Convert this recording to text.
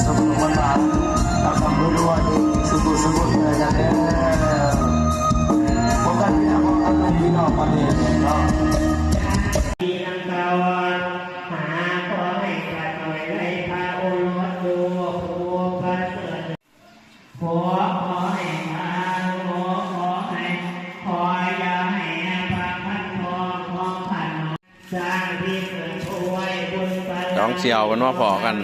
ສຸກໆ ໝານໆ ລ່ຳໆ ລວຍໆ ສຸກໆ ສຸກໆ ເດີ ກັນເດີ ພົບກັນ ພົບກັນ ພີ່ນ້ອງ ປະເທດເນາະ. ທີ່ນຳກ່າວຫາ ຂໍໃຫ້ຂ້ານ້ອຍໄດ້ພະໂອລົດຢູ່ຜູ້ປະເສີດ ຂໍ ຂໍໃຫ້ຂ້າ ຂໍ ຂໍໃຫ້ ຂໍຢ່າໃຫ້ພະຄັນທອງຂອງຂ້ານ້ອຍ ສ້າງທີ່ເກີດຖວາຍບຸນບາລະມີ ນ້ອງສ່ຽວເພິ່ນມາພໍ້ກັນ.